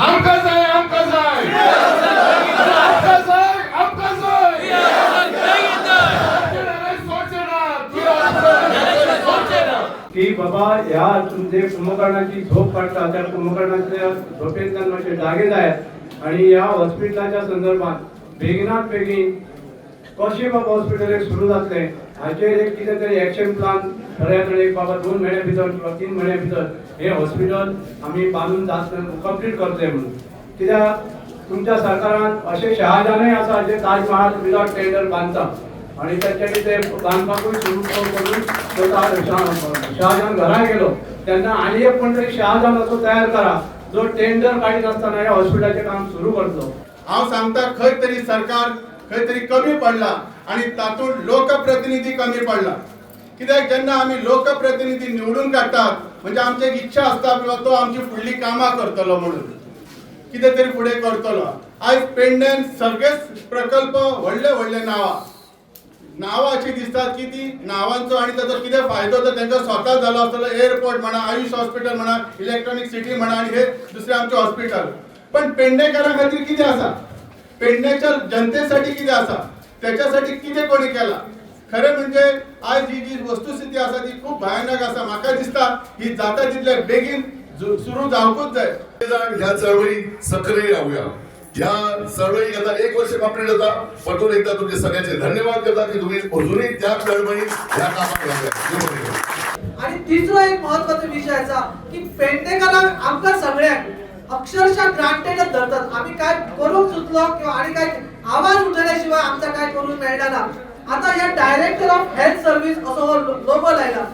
आमकां जाय, आमकां जाय, आमकां जाय, आमकां जाय. सोडचे ना, सोडचे ना. की बाबा ह्या तुमचे कुंभकर्णाची झोप काडटा, त्या कुंभकर्णाच्या झोपेंतल्यान मातशे जागे जायात आणि ह्या हॉस्पिटलाच्या संदर्भात बेगिनात बेगीन कशें बाबा हॉस्पिटल एक सुरू जातलें हाचेर एक कितें तरी एक्शन प्लान ठरयात आनी एक बाबा 2 म्हयन्या भितर किंवा 3 म्हयन्या भितर हे हॉस्पिटल आमी बांदून जातले, कंप्लीट करतले म्हणून. कित्याक तुमच्या सरकारान अशे शहाजहानय आसा जे ताजमहाल विदाउट टेंडर बांदता आणि तेंच्यांनी ते बांदपाकूय सुरू करून तो शहाजहान घरा गेलो. तेन्ना आनी एक कोण तरी शहाजहान असो तयार करा जो टेंडर काडीत आसतना ह्या हॉस्पिटलाचें काम सुरू करतलो. हांव सांगता, खंय तरी सरकार खंय तरी कमी पडला आणि तातूंत लोकप्रतिनिधी कमी पडला. कित्याक जेन्ना आमी लोकप्रतिनिधी निवडून काडटात म्हणजे आमची एक इच्छा आसता किंवा तो आमची फुडली कामां करतलो म्हणून, कितें तरी फुडें करतलो. आयज पेडण्यान सगळेच प्रकल्प व्हडले व्हडले नांवां नांवां अशी दिसतात की ती नांवांचो आणि ताचो कितें फायदो तर तांकां स्वता जालो आसतलो. एअरपोर्ट म्हणा, आयुष हॉस्पिटल म्हणा, इलेक्ट्रॉनिक सिटी म्हणा आणि हे दुसरे आमचे हॉस्पिटल. पण पेडणेकरां खातीर कितें आसा? पेडण्याच्या जनतेसाठी कितें आसा? त्याच्यासाठी कितें कोणी केला? खरें म्हणजे आयज ही जी वस्तुस्थिती आसा ती खूब भयानक आसा. म्हाका दिसता ही जाता तितले बेगीन सुरू जावंकूच जाय. जाण ह्या चळवळीत सक्रिय राहूया. ह्या चळवळीक आता एक वर्ष कंप्लीट जाता. परतून एकदा तुमचे सगळ्यांचे धन्यवाद करता की तुम्ही अजूनही त्या चळवळीत ह्या कामात राहूया. देव बरें करूं. आणि तिसरो एक महत्वाचो विषय आसा की पेडणेकरांक आमकां सगळ्यांक अक्षरशः ग्रांटेडच धरतात. आमी काय करूंक सुचलो किंवा आनी काय आवाज उठयल्या शिवाय आमकां काय करूंक मेळना. आता ह्या डायरेक्टर ऑफ हेल्थ सर्वीस असो हो लोगो लायला.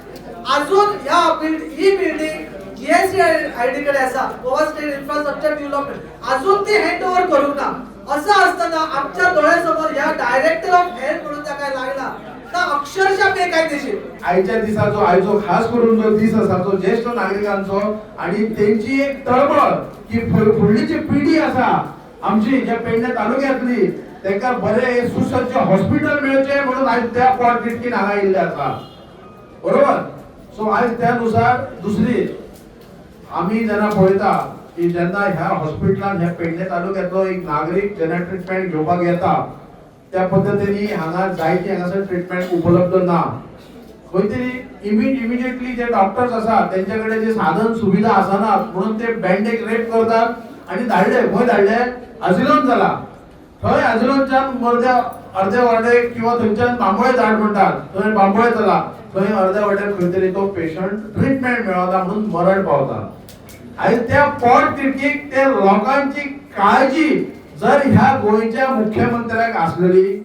अजून ह्या बिल्ड ही बिल्डिंग जीएसआयडीसी कडे आसा, गोवा स्टेट इन्फ्रास्ट्रक्चर डेव्हलपमेंट. अजून ती हँड ओव्हर करूंक ना. असं असताना आमच्या डोळ्यासमोर ह्या डायरेक्टर ऑफ हेल्थ म्हणून त्या लागला तर अक्षरशः बेकायदेशीर. आयच्या दिसाचो, आयचो खास करून जो दीस आसा तो ज्येष्ठ नागरिकांचो आणि तेंची एक तळमळ की फुडली जी पिढी आसा आमची, ज्या पेडणे तालुक्यातली, तांकां बरें सुसज्ज हॉस्पिटल मेळचें म्हणून आयज त्या पोट तिडकीन हांगा येयल्ले आसा, बरोबर? सो आयज त्यानुसार दुसरी आमी जेन्ना पळयता की जेन्ना ह्या हॉस्पिटलान ह्या पेडणे तालुक्यातलो एक नागरीक जेन्ना ट्रिटमेंट घेवपाक येता, त्या पद्दतीन हांगा जायती हांगासर ट्रिटमेंट उपलब्ध ना. खंय तरी इमिजिएटली जे डॉक्टर्स आसात तेंच्या कडेन जे साधन सुविधा आसनात म्हणून ते बँडेज रेप करतात आणि धाडले. खंय धाडले? आजिलोन जाला. थंय आजिलोनच्यान मर्द्या अर्द्या वाटेक किंवा थंयच्यान बांबोळे धाड म्हणटात. थंय बांबोळे चला, थंय अर्द्या वाटेर खंय तरी तो पेशंट ट्रिटमेंट मेळना म्हणून मरण पावता. आनी त्या पोट तिडकीक ते लोकांची काळजी जर ह्या गोंयच्या मुख्यमंत्र्याक आसलेली,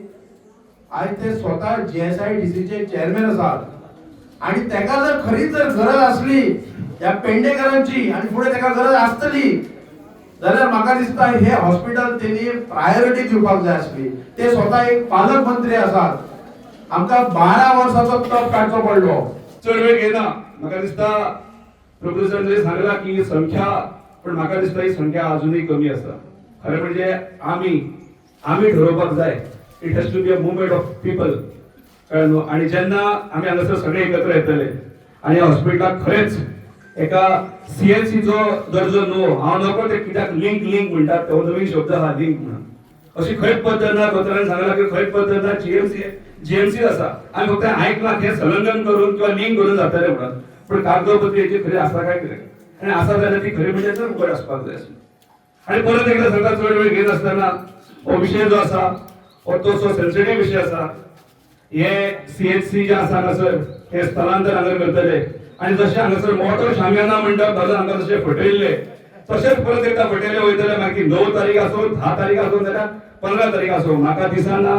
आयज ते स्वतः जीएसआयडीसीचे चेअरमॅन आसात आणि ताका जर खरीच जर गरज आसली ह्या पेडणेकरांची आणि फुडें ताका गरज आसतली जाल्यार म्हाका दिसता हे हॉस्पिटल तेणी प्रायोरिटी दिवपाक जाय आसली. ते स्वतः एक पालकमंत्री आसात. आमकां 12 वर्साचो तप काडचो पडलो. चड वेळ घेना. म्हाका दिसता प्रभू सर तुवें सांगला की संख्या, पण म्हाका दिसता ही संख्या अजुनूय कमी आसा. खरें म्हणजे आमी आमी ठरोवपाक जाय. It has to be a movement of people, कळ्ळें न्हू? आणि जेन्ना आमी हांगासर सगळे एकत्र येतले आनी हॉस्पिटलाक खरेंच एका सीएचसीचो दर्जो न्हू, हांव नको ते कित्याक लिंक लिंक म्हणटात, तो नवीन शब्द आहा लिंक म्हणून. अशी खंयच पद्दत ना. दोतोरान सांगला की खंयच पद्दत ना. जीएमसी जीएमसी आसा, आमी फक्त आयकलां हें संलग्न करून किंवा लिंक करून जातलें म्हणून, पण कागदोपत्री हेची खरी आसा काय कितें आनी आसा जाल्यार ती खरी म्हणजे चड उगड आसपाक जाय आसली. आणि परत एकदा सरकार, चड वेळ घेत आसतना हो विशय जो आसा हो तसो सेन्सिटीव विशय आसा. हे सीएचसी जे आसा हांगासर, हे स्थलांतर हांगासर करतले आणि जशें हांगासर मोठो शामियाना मंडप घालून हांगा जशें फटयल्ले तशेंच परत एकदा फटयले वयतले. मागीर 9 तारीख आसूं, 10 तारीख आसूं, जाल्यार 15 तारीख आसूं, म्हाका दिसना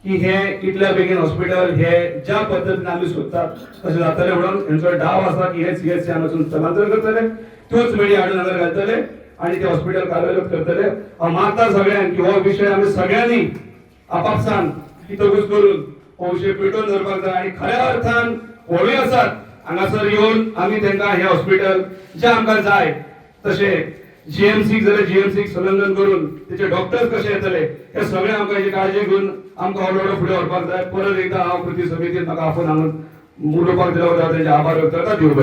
की हे इतल्या बेगीन हॉस्पिटल हे ज्या पद्दतीन आमी सोदतात तशें जातलें म्हणून. हेंचो डाव आसा की हे सीएचसी हांगासून स्थलांतर करतले, त्योच मेडी हाडून हांगा घालतले आणि ते हॉस्पिटल कार्यरत करतले. हांव मागता सगळ्यांक की हो विशय आमी सगळ्यांनी आपापसान तगूस करून हो विशय पेटोवन दवरपाक जाय आणि खऱ्या अर्थान होळी आसात हांगासर येवन आमी तांकां हे हॉस्पिटल जे आमकां जाय तशें जीएमसीक जाल्यार जीएमसीक संलग्न करून तेचे डॉक्टर्स कशे येतले हे सगळे आमकां हेची काळजी घेवन आमकां हो लढो फुडें व्हरपाक जाय. परत एकदा हांव कृती समितीन म्हाका आपोवन हांगा उलोवपाक दिल्या वता तेंचे आभार व्यक्त करता. देव बरें.